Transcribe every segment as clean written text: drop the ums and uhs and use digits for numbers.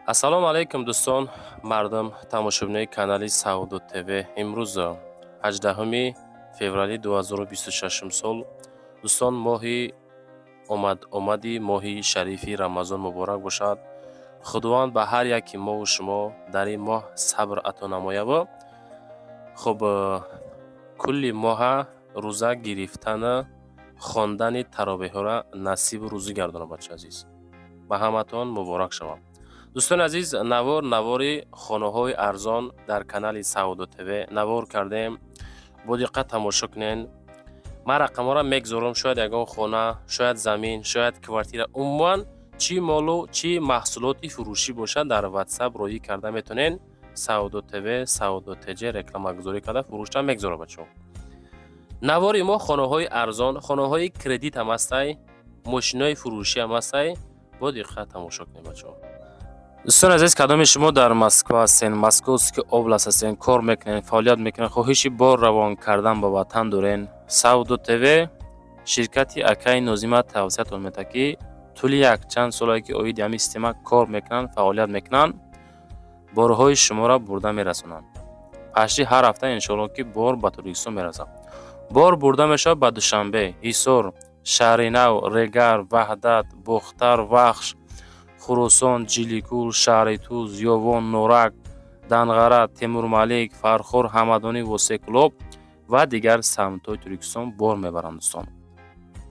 Ассалому алайкум, дӯстон, мардум, тамошобинои канали Савдо ТВ. Имрӯз 18 феврали 2026 сол. Дӯстон, моҳи омад омади моҳи шарифи Рамазон муборак бошад. Худованд ба ҳар яки мову шумо дар ин моҳ сабр ато намояву, хуб, кулли моҳа рӯза гирифтана, хондани таровеҳҳоро насибу рӯзӣ гардонад. Бача азиз, ба ҳаматон муборак шавад. Дӯстони азиз, навор, навори хонаҳои арзон дар канали Савдо ТВ навор кардем, бо диққат тамошо кунен. Ман рақамҳоро мегзорам. Шояд ягон хона, шояд замин, шояд квартира, умуман чӣ молу чӣ маҳсулоти фурӯшӣ бошад, дар Ватсап роҳӣ карда метавонен. Савдо ТВ, Савдо ТЖ рекламагузорӣ карда фурӯшта мегзорад. Бачаҳо, навори мо хонаҳои арзон, хонаҳои кредит ҳам ҳастай, мошинои фурӯшӣ ҳам ҳастай. Бо диққат тамошо кунед, бачаҳо. Дӯстони азиз, кадоми шумо дар Москва ҳастен, Московский область ҳастен, кор мекунед, фаъолият мекунед, хоҳиши бор равон кардан ба ватан дорен, Савдо ТВ, ширкати акаи Нозима тавсиятон медиҳад, ки тӯли якчанд солае ки оиди ҳамин система кор мекунанд, фаъолият мекунанд, борҳои шуморо бурда мерасонанд. Пашти ҳар ҳафта, иншоалло, ки бор ба Тоҷикистон мерасад. Бор бурда мешавад ба Душанбе, Ҳисор, Шаҳринав, Регар, Ваҳдат, Бохтар, Вахш, Хуросон, Ҷиликул, шаҳри Туз, Ёвон, Норак, Данғара, Темурмалик, Фархор, Ҳамадонӣ, Восеъ, Кӯлоб ва дигар самтҳои Тоҷикистон бор мебаранд. Дӯстон,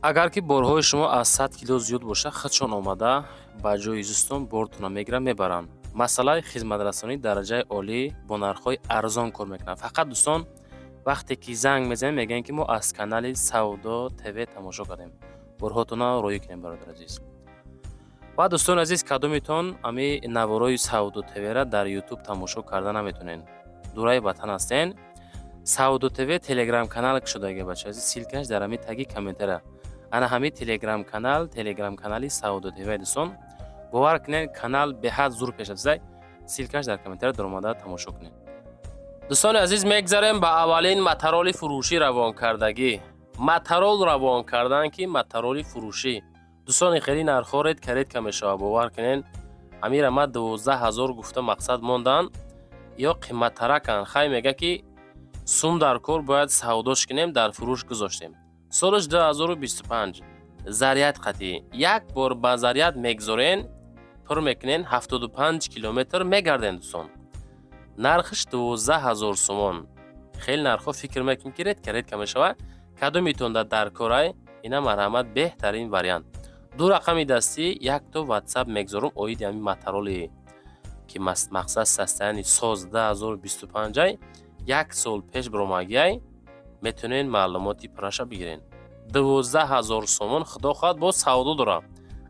агар ки борҳои шумо аз 100 кило зиёд бошад, худшон омада ба ҷои зистон бортонро мегиранд, мебаранд. Масъалаи хизматрасонии дараҷаи олӣ, бо нархҳои арзон кор мекунанд. Фақат, дӯстон, вақте ки занг мезанем, мегӯянд, ки мо аз канали Савдо ТВ тамошо кардем, борҳотонро роҳӣ кунем, бародар азиз. Ва дӯстони азиз, кадомитон ами наворои Савдо ТВра дар Ютуб тамошо карда наметонен, дураи ватан ҳастен, Савдо ТВ Телеграм канал кушодаги, бача азиз, ссылка ш дар ҳами таги комментария. Ана ҳами Телеграм канал, Телеграм канали Савдо ТВ. Дӯстон, бовар кунед, канал беҳад зур пеш рафтааст. Ссылка ш дар комментария, даромада тамошо кунед. Дӯстони азиз, мегзарем ба аввалин матароли фурӯшӣ равонкардагӣ. Матарол равон кардан, ки матароли фурӯшӣ, дӯстони, хеле нархҳо редко редко мешавад. Бовар кунед, амира ма 12 000 гуфта мақсад мондан ё қиматтараканд. Хай, мега, ки сум дар кор, бояд савдош кунем, дар фурӯш гузоштем. Солаш 2025, заряд қатъӣ. Як бор ба заряд мегзорен, пур мекунен, 75 километр мегарден. Дӯстон, нархш 12 000 сомон. Хеле нархҳо, фикр мекунем, ки редко редко мешавад. Кадомитон дар корай, ина марҳамат, беҳтарин вариант. Ду рақами дастӣ, якто Ватсап мегзорум. Оиди ҳамин матароли, ки мақсад состояние соз 2025, як сол пеш биромагиай, метавонед маълумоти пурраша бигирен. 12 000 сомон, худо хоҳад, боз савдо дорам,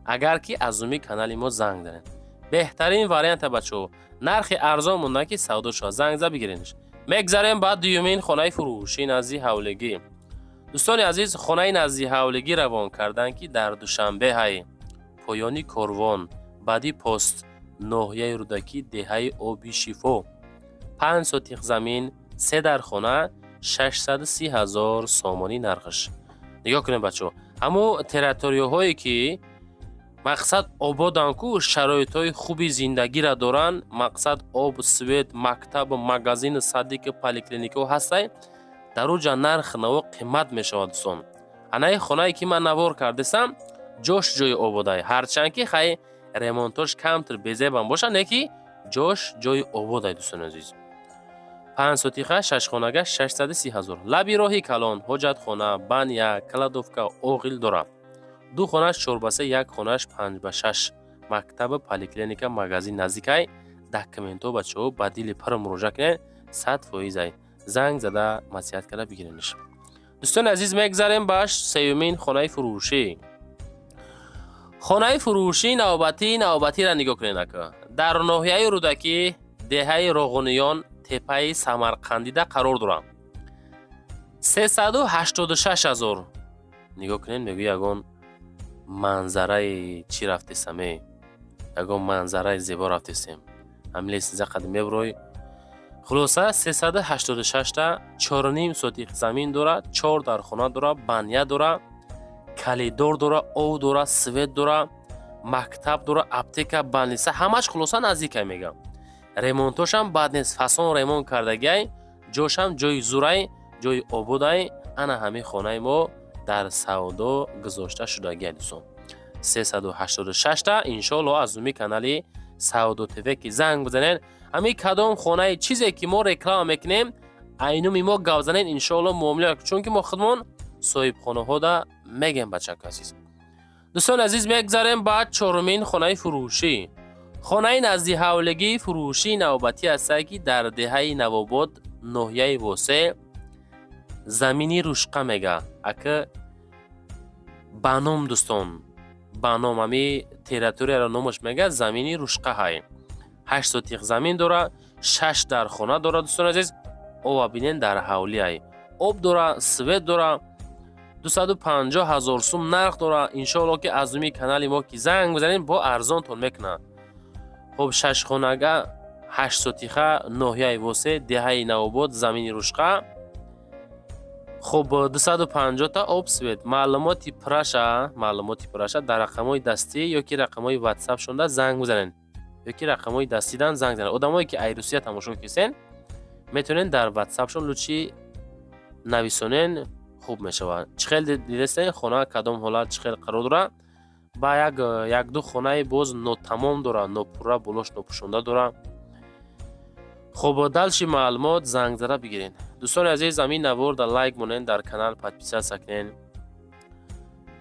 агар ки аз уми канали мо занг занед. Беҳтарин варианта, бачаҳо, нархи арзон монда, ки савдо шавад, занг за бигиренш. Мегзарем ба дуюмин хонаи фурӯшӣ назди ҳавлигӣ. Дӯстони азиз, хонаи назди ҳавлигӣ равон карданд, ки дар Душанбе ҳай, поёни корвон, баъди пост, ноҳияи Рӯдакӣ, деҳаи Оби Шифо. 5 сотих замин, се дар хона, 630 000 сомонӣ нархаш. Нигоҳ кунед, бачаҳо, ҳамо территорияҳое, ки мақсад ободанд ку, шароитҳои хуби зиндагиро доранд, мақсад об, свет, мактаб, магазину, садик у поликлиникаҳо ҳастай, дар уҷа нарх наво қимат мешавад. Дӯстон, анаи хонае, ки ман навор кардесам, ҷош ҷои ободай. Ҳарчанд ки хай ремонтош камтар безебам бошад, не ки ҷош ҷои ободай. Дӯстони азиз, 5 сотиха, шашхонага, 630 000. Лаби роҳи калон, ҳоҷатхона, баня, кладовка, оғил дорад. Ду хонаш 4 ба 3, як хонаш 5 ба 6. Мактаба, поликлиника, магазин наздикай. Документҳо, бачаҳо, ба дили пур муроҷиат кунед, 100 фоизай. Занг зада, маслиҳат карда бигиренш. Дӯстони азиз, мегзарем ба сеюмин хонаи фурӯшӣ. Хонаи фурӯшӣ навбатиро нигоҳ кунед, ака. Дар ноҳияи Рӯдакӣ, деҳаи Роғуниён, теппаи Самарқандида қарор дорад. 386 000. Нигоҳ кунед, мегӯ ягон манзараи чӣ рафтесаме, ягон манзараи зебо рафтесем. Ҳамин лестница қади мебурой. Хулоса, 386-та, 4,5 сотих замин дорад, чор дар хона дорад, баня дорад, коридор дорад, об дорад, свет дорад. Мактаб дора, аптека, больница, ҳамаш хулоса наздикай мегам. Ремонтошам бад нест, фасон ремонт кардагиай, ҷошам ҷои зурай, ҷои ободай. Ана ҳамин хонаи мо дар савдо гузошта шудагиай, дӯстон, 386-та. Иншоалло, аз номи канали Савдо ТВ ки занг бизанед, ҳамин кадом хонаи чизе ки мо реклама мекунем, айнуми мо гап занед, иншоалло, муомила, чунки мо худмон соҳибхонаҳода мегем. Бачако азиз, дӯстони азиз, мегзарем ба чорумин хонаи фурӯшӣ. Хонаи назди ҳавлигии фурӯшии навбатӣ ҳастае, ки дар деҳаи Навобод, ноҳияи Восе, замини Рушқа мега. Ака ба ном, дӯстон, ба ном ҳами территорияро номаш мега, замини Рушқа ҳай. 8 сотих замин дора, шаш дар хона дора. Дӯстони азиз, ова бинен, дар ҳавлиай об дора, свет дора. 250 000 сум нарх дора. Иншоалло, ки аз номи канали мо ки занг бизанед, бо арзонтон мекунад. Хуб, шашхонага, 8 сотиха, ноҳияи Восе, деҳаи Навобод, замини Рушқа. Хуб, 250-та, об, свет. Маълумоти пурраша дар рақамҳои дастӣ ё ки рақамҳои ватсап шонда занг бизанед, ё ки рақамҳои дастидан занг занед. Одамое ки ай Русия тамошо кисен, метавонед дар ватсапшон лучи нависонен, хуб мешавад. Чӣ хел дидестен, хона кадом ҳолат, чӣ хел қарор дорад? Ба як якду хонаи боз нотамом дорад, нопурра, болош нопӯшонда дорад. Хуб, дальше маълумот занг зада бигиред. Дӯстони азиз, ҳамин навор дар лайк монед, дар канал подписаться кунед.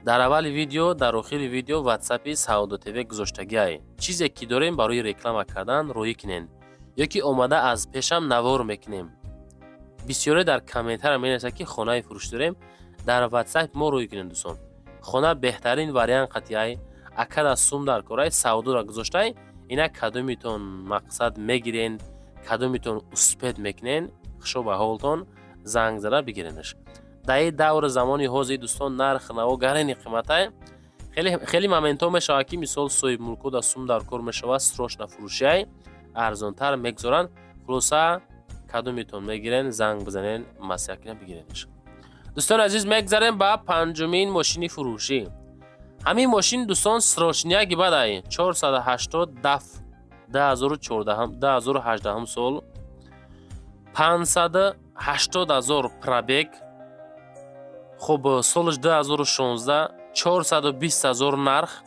Дар аввали видео, дар охири видео ватсапи Савдо ТВ гузоштагиай. Чизе ки дорем барои реклама кардан, роҳӣ кунед ё ки омада аз пешам навор мекунем. Бисёре дар комментария менависад, ки хонаи фурӯш дорем, дар ватсап мо роҳӣ кунем. Дӯстон, хона беҳтарин вариант қатиай. Акада сум дар корай, савдоро гузоштай. Ина кадомитон мақсад мегирен, кадомитон успеть мекунен, хушо ба ҳолтон, занг зада бигиренаш. Дар ин даври замони ҳозир, дӯстон, нарх наво гарени қиматай. Хеле моментҳо мешавад, ки мисол соҳибмулкҳо дар сум дар кор мешавад, срочно фурӯшиай, арзонтар мегузоранд. Хулоса, кадомитон мегирен, занг бизанен, маслиҳат кунен, бигиренаш. Дӯстони азиз, мегзарем ба панҷумин мошини фурӯшӣ. Ҳамин мошин, дӯстон, срочняки бадай, 480 DAF, 2018 сол, 580 000 пробег. Хуб, солаш 2016, 420 000 нарх.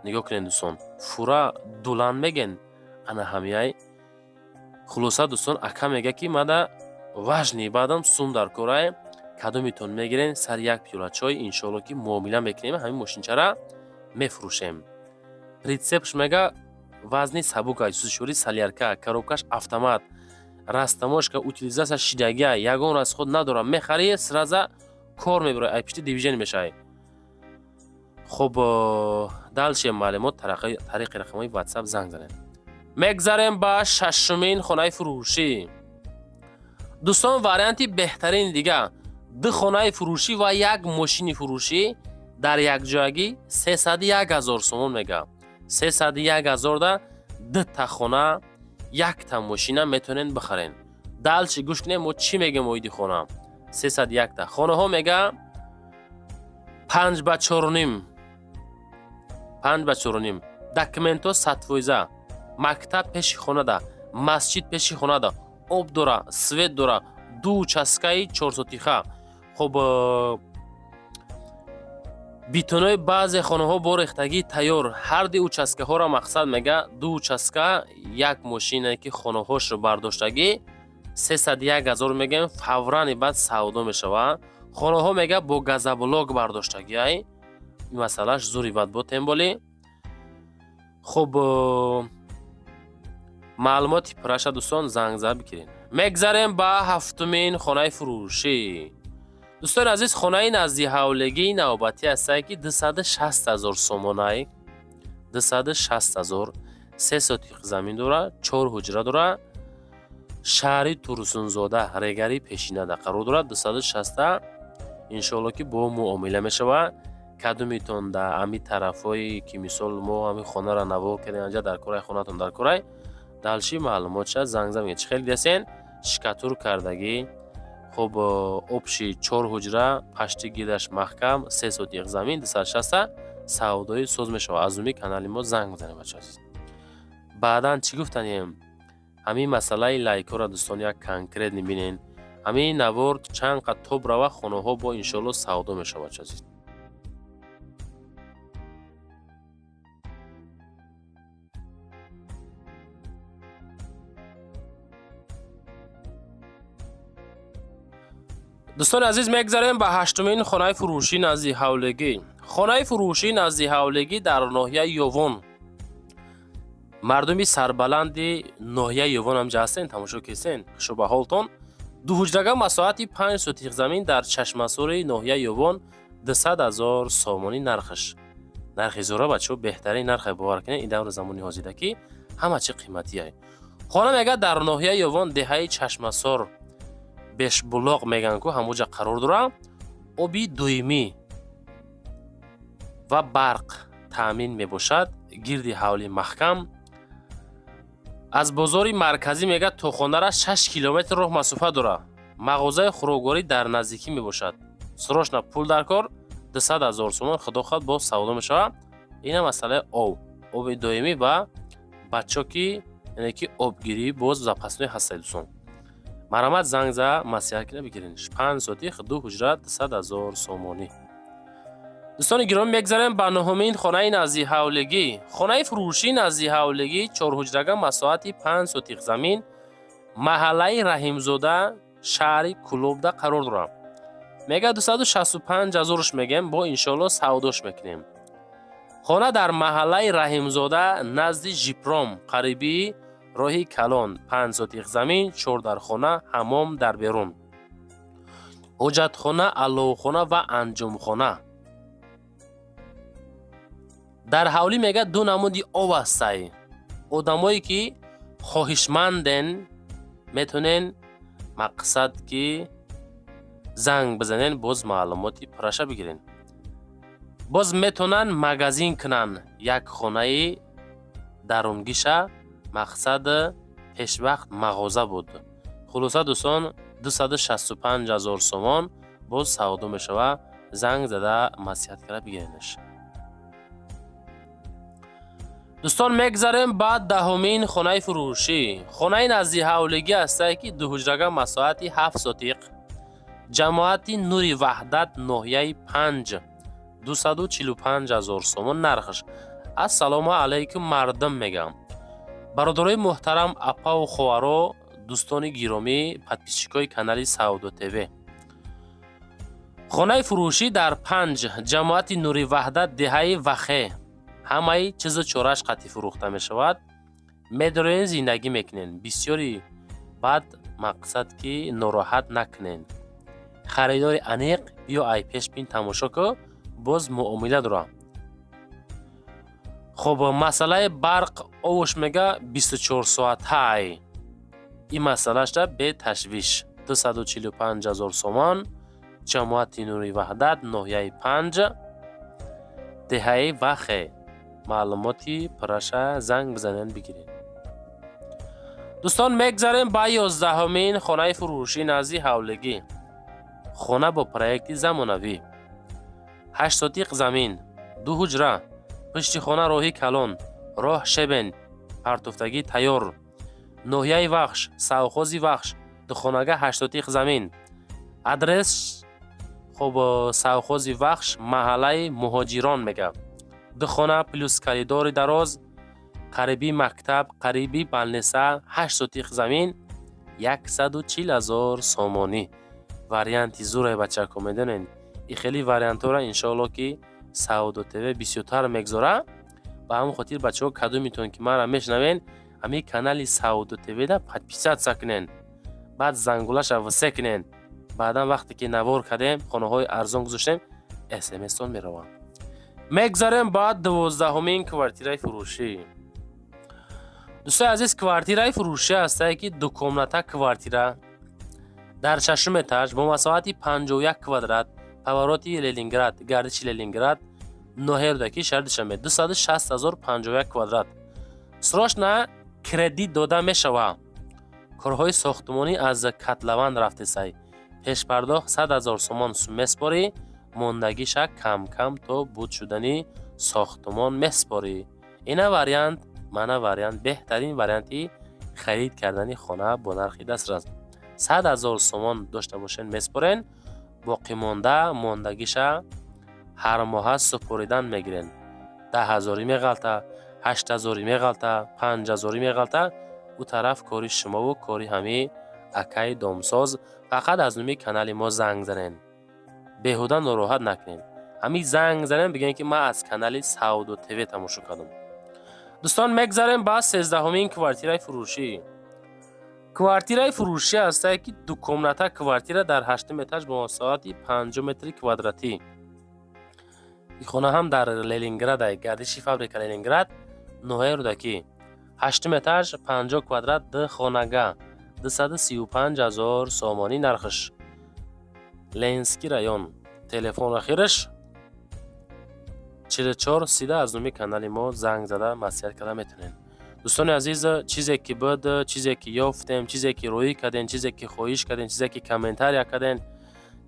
Нигоҳ кунед, дӯстон, фура дулан меген, ана ҳамияй. Хулоса, дӯстон, ака мега, ки мада важный баъдам сум дар корай. Кадомитон мегирен, сари як пиёла чой, иншоалло, ки муомила мекунем, ҳамин мошинчара мефурӯшем. Прицепш мега вазни сабука, сӯзишворӣ солярка, коробкаш автомат, растаможка, утилизация шидагия, ягон расход надора. Мехарӣ, сразу кор мебарад, ай пишти движение мешавӣ. Хуб, дальше маълумот тариқи рақамҳои ватсап занг занед. Мегзарем ба шашумин хонаи фурӯшӣ. Дӯстон, варианти беҳтарини дига: ду хонаи фурӯшӣ ва як мошини фурӯшӣ дар якҷоягӣ 301 000 сомон мега. 301 000-да дута хона, якта мошина метавонед бихарен. Дальше гӯш кунем, мо чӣ мегем оиди хона. 301-та хонаҳо мега, 5 ба 4,5, 5 ба 4,5, документҳо 100%, мактаб пеши хонада, масҷид пеши хонада, об дора, свет дора, ду участкаи 4 сотиха. Хуб, битонои баъзе хонаҳо бо рехтагӣ тайёр. Ҳарди участкаҳоро мақсад мега, ду участка, як мошине, ки хонаҳошро бардоштагӣ, 301 000 мегӯем, фавран баъд савдо мешавад. Хонаҳо мега бо газоблок бардоштагиай. Ин масъалааш зури бад бо темболи. Хуб, маълумоти пурраша, дӯстон, занг зад бигиред. Мегзарем ба ҳафтумин хонаи фурӯшӣ. Дӯстони азиз, хонаи назди ҳавлигии навбатӣ ҳастае, ки 260 000 сомонай, 260 000, 3 сотиқ замин дорад, чор ҳуҷра дорад, шаҳри Турсунзода, Регари пешинада қарор дорад. 260-та, иншоалло, ки бо муомила мешавад. Кадомитон да ҳами тарафҳое, ки мисол мо ҳамин хонаро навор кардем, анҷа дар корай, хонатон дар корай, дальше маълумотша занг зад. Чӣ хел дидасен, штукатур кардагӣ. Хуб, общий чор ҳуҷра, пашти гирдаш маҳкам, 3 сотиқ замин, 260-та. Савдои соз мешавад. Аз номи канали мо занг бизанед, бачаҳо азиз. Баъдан чӣ гуфтанем? Ҳамин масъалаи лайкҳоро, дӯстон, як конкретно бинен. Ҳамин навор чанд қад тоб рава, хонаҳо бо иншоалло савдо мешавад, бачаҳо азиз. Дӯстони азиз, мегзарем ба ҳаштумин хонаи фурӯшӣ назди ҳавлигӣ. Хонаи фурӯшӣ назди ҳавлигӣ дар ноҳияи Ёвон. Мардуми сарбаланди ноҳияи Ёвон ҳамҷа ҳастен, тамошо кесен, хушу ба ҳолтон. Дуҳуҷрага, масоҳати 5 сотих замин дар Чашмасори ноҳияи Ёвон, 200 000 сомонӣ нархаш. Нархи зӯра, бачаҳо, беҳтарин нархе, бовар кунед, ин даври замони ҳозира ки ҳама чи қиматие. Хона мега дар ноҳияи Ёвон, деҳаи Чашмасор, Бешбулоқ мегӯянд ку, ҳамоҷа қарор дорад. Оби доимӣ ва барқ таъмин мебошад, гирди ҳавли маҳкам. Аз бозори марказӣ мега то хонара 6 километр роҳ масофа дорад. Мағозаи хӯрокворӣ дар наздикӣ мебошад. Срочно пул дар кор, 200 000 сомон, худо хоҳад, боз савдо мешавад. Ина масъалаи об, оби доимӣ ва бачоки, яъне ки обгирӣ боз запасной ҳастад. Дӯстон, марҳамат, занг за, маслиҳат кина бигирен. 5 сотих, ду ҳуҷра, 200 000 сомонӣ. Дӯстони гиромӣ, мегзарем ба нуҳумин хонаи назди ҳавлигӣ. Хонаи фурӯшӣ назди ҳавлигӣ, чорҳуҷрага, масоҳати 5 сотих замин, маҳаллаи Раҳимзода, шаҳри Кӯлобда қарор дорад. Мега 265 ҳазорш мегем, бо иншоалло савдош мекунем. Хона дар маҳаллаи Раҳимзода, назди Жипром, қарибии роҳи калон, 5 сотих замин, чордархона, ҳаммом дар берун, ҳоҷатхона, аловхона ва анҷомхона. Дар ҳавлӣ мега ду намуди об ҳастай. Одамое ки хоҳишманден, метонен, мақсад ки занг бизанен, боз маълумоти пурраша бигирен. Боз метавонанд магазин кунанд, як хонаи дарунгиша, мақсад пешвақт мағоза буд. Хулоса, дӯстон, 265 ҳазор сомон, боз савдо мешавад. Занг зада, маслиҳат карда бигиренаш. Дӯстон, мегзарем ба даҳумин хонаи фурӯшӣ. Хонаи назди ҳавлигӣ ҳастае ки дуҳуҷрага, масоҳати 7 сотиқ, ҷамоати Нури Ваҳдат, ноҳияи Панҷ, 245 ҳазор сомон нархаш. Ассалому алайкум, мардум, мегам, бародарои муҳтарам, апаву хоҳаро, дӯстони гиромӣ, подписчикои канали Савдо ТВ. Хонаи фурӯшӣ дар Панҷ, ҷамоати Нури Ваҳдат, деҳаи Вахе, ҳамаи чизу чораш қатъӣ фурӯхта мешавад. Медороен, зиндагӣ мекунен, бисёри баъд, мақсад ки нороҳат накунен. Харидори аниқ биё, ай пеш бин, тамошо ку, боз муомила дорам. Хоб, масъалаи барқ, овуш мега 24 соатаи, ин масъалашда беташвиш. 245 ҳазор сомон, ҷамоати Нури Ваҳдат, ноҳияи Панҷ, деҳаи Вахе. Маълумоти пурраша занг бизанед, бигиред. Дӯстон, мегзарем ба 11-умин хонаи фурӯшӣ назди ҳавлигӣ. Хона бо проекти замонавӣ, 8 сотиқ замин, ду ҳуҷра, пушти хона роҳи калон, роҳ щебень, партофтагӣ тайёр, ноҳияи Вахш, совхози Вахш, духонага, 8 сотиқ замин. Адрес, хоб, совхози Вахш, маҳаллаи Муҳоҷирон мега. Духона плюс коридори дароз, қариби мактаб, қариби больница, 8 сотиқ замин, 140 000 сомонӣ. Варианти зурае, бачако, медонед, и хеле вариантҳоро иншоалло ки Савдо ТВ бисёртар мегзора. Ба ҳамон хотир, бачаҳо, кадомитон ки маро мешунавен, ҳамин канали Савдо ТВда подписаться кунен, баъд зангулаша васе кунен. Баъдан вақте ки навор кардем, хонаҳои арзон гузоштем, смстон мераванд. Мегзарем ба 12-умин квартираи фурӯшӣ. Дӯстои азиз, квартираи фурӯшӣ ҳастае ки дукомната квартира дар шашум этаж бо масоҳати 51 квадрат, повороти Ленинград, гардиши Ленинград, ноҳияи Рӯдакӣ, шаҳри Душанбе, 260 ҳазор, 51 квадрат. Срочно кредит дода мешавад. Корҳои сохтмонӣ аз котлован рафтесай. Пешпардохт 100 000 сомон месупорӣ, мондагиша кам-кам то буд шудани Сохтумон меспорӣ. Ина вариант, мана вариант, беҳтарин варианти харид кардани хона бо нархи дастрас. 100 000 сомон дошта бошен, меспорен, боқимонда мондагиша ҳар моҳа супоридан мегирен. 10 ҳазорӣ меғалта, 8 ҳазорӣ меғалта, 5 ҳазорӣ меғалта, ӯ тараф кори шумову кори ҳами акаи домсоз. Фақат аз номи канали мо занг занен, беҳуда нороҳат накунед. Ҳами занг занем, бигӯем, ки ман аз канали Савдо ТВ тамошо кардам. Дӯстон, мегзарем ба 13-ҳумин квартираи фурӯшӣ. Квартираи фурӯшӣ ҳастае, ки двухкомната квартира дар ҳаштум этаж бо масоҳати 50 метри квадратӣ. Ин хона ҳам дар Ленинград, гардиши фабрика Ленинград, ноҳияи Рӯдакӣ, ҳаштум этаж, 50 квадрат, ду хонага, 235 000 сомонӣ нархш, Ленинский район. Телефон ахираш 44 30. Аз номи канали мо занг зада, маслиҳат карда метавонед. Дӯстони азиз, чизе ки буд, чизе ки ёфтем, чизе ки роӣ кардем, чизе ки хоҳиш кардем, чизе ки комментария кардем,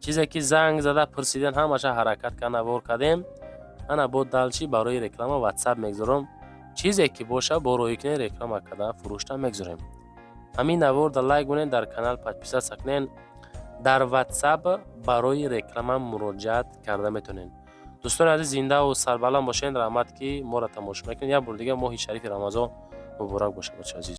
чизе ки занг зада пурсидем, ҳамаша ҳаракат карда навор кардем. Ана бо дальше барои реклама Ватсап мегузорам. Чизе ки боша, бо роӣ кунед, реклама карда фурӯшта мегузорем. Ҳамин наворда лайк монед, дар канал подписаться кунед, дар Ватсап барои реклама муроҷиат карда метавонед. Дӯстони азиз, зиндаву сарбаланд бошед. Раҳмат, ки моро тамошо мекунед. Як бор дига моҳи шарифи Рамазон муборак бошад, бачаи азиз.